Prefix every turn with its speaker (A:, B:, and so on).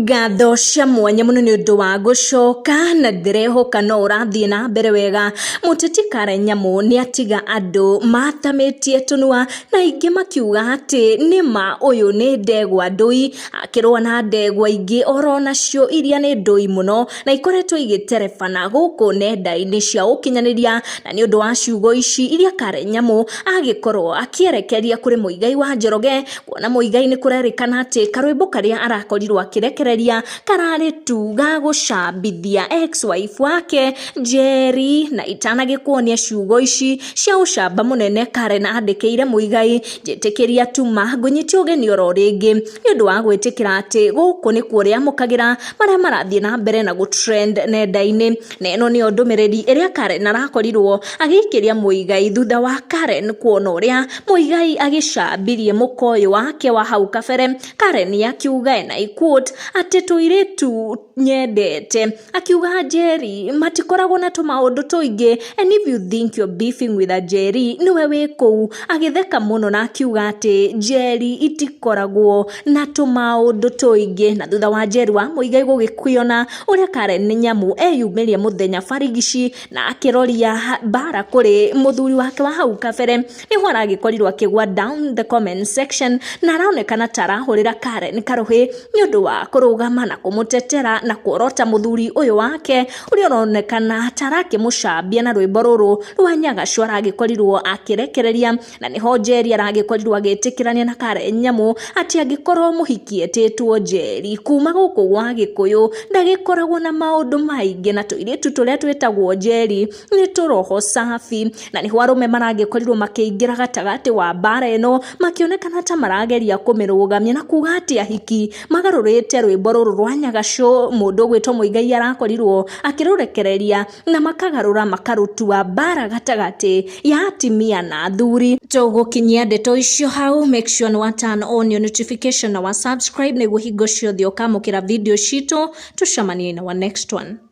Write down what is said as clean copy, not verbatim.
A: Ngatho cia mwanya mũno nĩ ũndũ wa gũcoka na ndĩrehoka no ũrathiĩ na mbere wega. Mũteti Karen Nyamu nĩ atiga andũ mathamĩtie tũnua na aingĩ makiuga atĩ nĩma ũyũ nĩ ndegwa ndũi, akĩrũa na ndegwa ingĩ oro nacio iria nĩ ndũi mũno na ikoretwo igĩterebana gũkũ nenda-inĩ cia ũkinyanĩria. Na nĩ ũndũ wa ciugo ici iria Karen Nyamu agĩkorwo akĩerekeria kũrĩ Muigai wa Njoroge. Kuona Muigai nĩ kũrerĩkana atĩ karwĩmbo karĩa arakorirwo akĩrekereria kararĩ tu ga gũcambithia ex wife wake Njeri. Na itanagĩkuonia ciugo ici cia ũcamba mũnene Karen andĩkĩire Muigai, njĩtĩkĩria tuma ngũnyite ũgeni oro rĩngĩ nĩ ũndũ wa gwĩtĩkĩra atĩ gũkũ nĩkuo ũrĩamũkagĩra marĩa marathiĩ na mbere na gũ trend nenda-inĩ. Na ĩno nĩyo ndũmĩrĩri ĩrĩa Karen arakorirwo agĩikĩria Muigai thutha wa Karen kuona ũrĩa Muigai agĩcambirie mũka ũyũ wake wa hau kabere. Karen akiuga and I quote atĩ tũirĩtu nyendete, akiuga Njeri matikoragwo na tũmaũndũ tũingĩ and if you think you're beefing with a Njeri nĩwe wĩ kũu. Agĩtheka mũno na akiuga atĩ Njeri itikoragwo na tũmaũndũ tũingĩ. Na thutha wa Njeri wa Muigai gũgĩkĩona ũrĩa Karen Nyamu eyumĩria mũthenya barigici na akĩroria mbara kũrĩ mũthuri wake wa hau kabere, nĩho aragĩkorirwo akĩgwa down the comment section na aronekana ta arahũrĩra Karen karũhĩ nĩ ũndũ wa kũrũgama na kũmũtetera na kuorota mũthuri ũyũ wake ũrĩa ũronekana ta arakĩmũcambia na rwĩmbo rũrũ rwa Nyagacu aragĩkorirwo akĩrekereria. Na nĩho Njeri aragĩkorirwo agĩtĩkĩrania na Karen Nyamu atĩ angĩkorwo mũhiki etĩtwo Njeri kuma gũkũ gwa Gĩkũyũ ndagĩkoragwo na maũndũ maingĩ, na tũirĩtu tũrĩa twĩtagwo Njeri nĩ tũroho safi. Na nĩho arũme maragĩkorirwo makĩingĩra gatagatĩ wa mbara ĩno makĩonekana ta marageria kũmĩrũgamia na kuga atĩ ahiki magarũrĩte rwĩmbo rũrũ rwa Nyagacũ mũndũ ũgwĩtwo Muigai arakorirwo akĩrũrekereria na makagarũra makarũtua mbara gatagatĩ ya atimia na athuri. Tũgũkinyia ndeto icio hau, make sure nĩ wa turn on your notification na wa subscribe nĩguo hingo ciothe ũkamũkĩra video citũ. Tũcemanie in our next one.